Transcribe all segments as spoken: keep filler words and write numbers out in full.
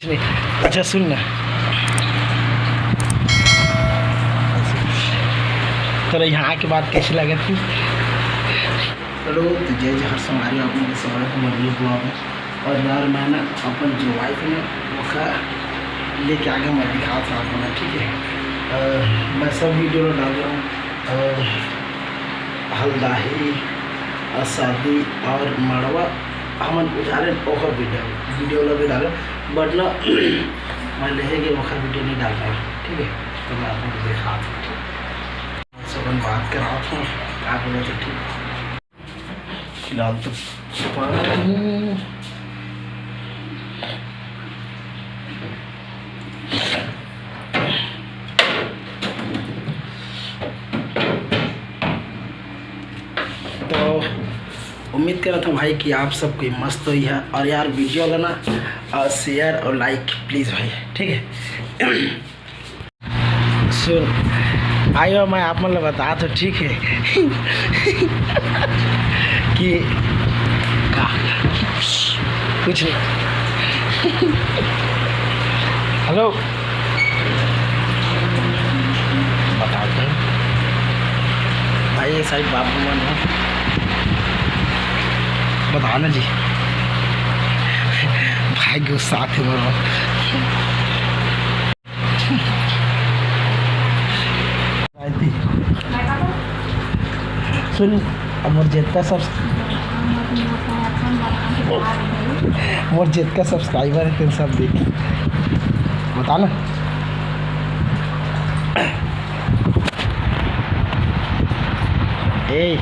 अच्छा सुन ना, तोला यहाँ आके बात कैसे लगत हे? हेलो, तो जय जोहार संगवारी, आप मन के स्वागत हे मोर न्यू ब्लॉग में। और यार, मैं ना अपन जो वाइफ है ना, ओका लेके आगे मैं दिखात हूँ आप मन ला, ठीक है? अ, मैं सब वीडियो ला डाल रहा हूँ, अ, हल्दाही, अ, शादी और मड़वा हमन उजारे ओकर वीडियो, वीडियो ला भी डाले, but ना मैं लेहे के ओकर वीडियो नहीं डाल पाए, ठीक है? तो मैं आप मन ला दिखात हूँ, ठीक? सबन बात करात हूँ, का बोले तो ठीक। फिलहाल तो पानी। तो उम्मीद करत हूँ भाई कि आप सब कोई मस्त होई है, और यार वीडियो ला ना, अ, share और like please भाई, ठीक है? सुन, आयो, मैं आप मन ला बतात हूँ, ठीक है? कि का, कुछ नहीं। हेलो, बतात हूँ भाई, ये साइड बाबू मन हो, बता ना जी। भाई गुस्सा आथे मोर। सुन, अब मोर जितना सब्स-, मोर जितना सब्सक्राइबर है, तेन सब देख। बता ना। ए।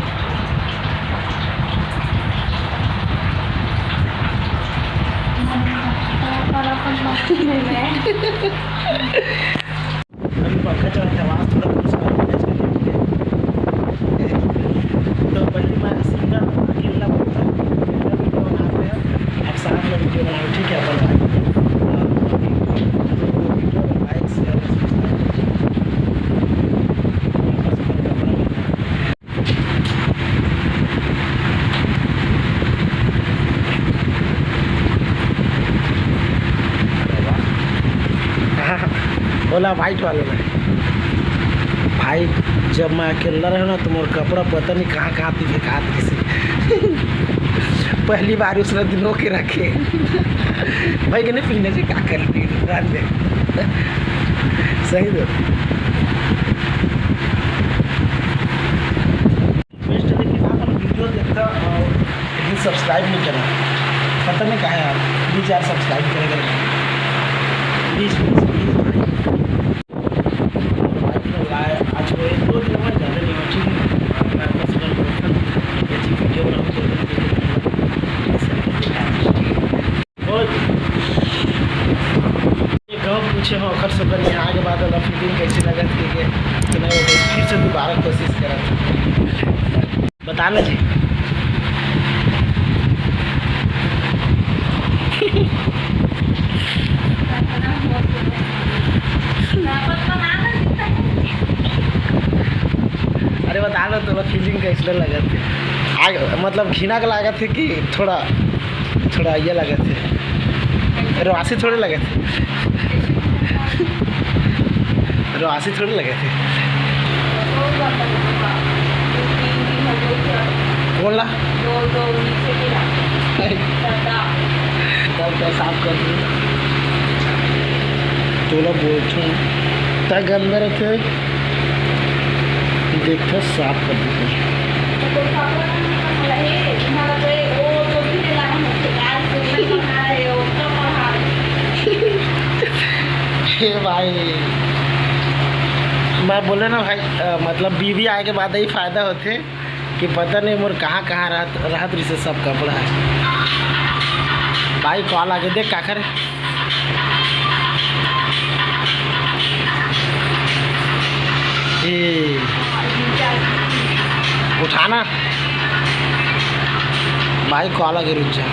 अभी पंखा चला के आवाज थोड़ा कम सुनाई देगा, इसके लिए, ठीक है? तो पहली बार सिंगल अकेला बोलता है, अकेला वीडियो बना रहे हैं, आप साथ में वीडियो बनाओ, ठीक है? अपन भाई, तो वीडियो को like, share, subscribe कीजिए। अरे वाह। ओला व्हाइट वाले में। भाई, जब मैं अकेला रहे ना, तो मोर कपड़ा पता नहीं कहाँ कहाँ ती फेंकात किसी। पहली बार उसने दिनों के रखे। भाई के नहीं पहनना चाहिए, क्या कर ली, रहने दे। सही दो। रिक्वेस्ट है कि आप लोग वीडियो देखता और लेकिन सब्सक्राइब नहीं करा। पता नहीं कहाँ है आप, प्लीज यार सब्सक्राइब करें, करें। प्लीज, प्लीज, प्लीज भाई। वाइफ लोग आए, आज वो एक दो दिन हुआ, ज़्यादा नहीं हुआ, ठीक है? मैं आपका सुबह बोलता हूँ, ये जी वीडियो बनाऊँ तो ऐसे नहीं करता, ठीक है? और ये गाँव पूछे हो, ओखर से ओकर यहाँ आगे बाद वाला फीलिंग कैसे लगत हे के, कि नहीं, वो फिर से दोबारा कोशिश करत। बता ना जी। अरे बता ना, तोला फीलिंग कैसे लगत हे? आग, मतलब घिना के लागत हे कि थोड़ा थोड़ा ये लगत हे, रोआसी थोड़े लगत हे, रोआसी थोड़े लगत हे। कौन ला? तब तो साफ कर दूँ। तोला बोलथों, तै गंदा रथे। देखथस, साफ कर देथे। हे भाई, मैं बोले ना भाई, अ, मतलब बीवी आए के बाद ही फायदा होथे कि पता नहीं मोर कहाँ कहाँ रहत, रहत रिसे सब कपड़ा है। भाई कॉल आगे देख का करे। ए, उठाना। भाई कॉल आगे रुक जा।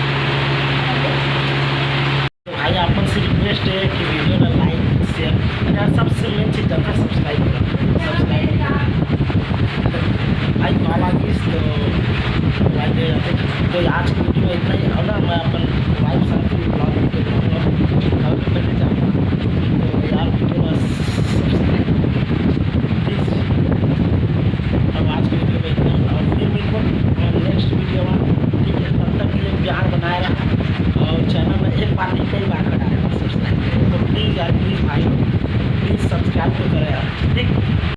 तो भाई आप मन से रिक्वेस्ट है कि वीडियो ला लाइक, शेयर, अरे यार सबसे मेन चीज जाता है सब्सक्राइब करो, सब्सक्राइब करो। भाई कॉल आगे तो भाई दे जाते। तो आज की वीडियो में इतना ही, और ना मैं अपन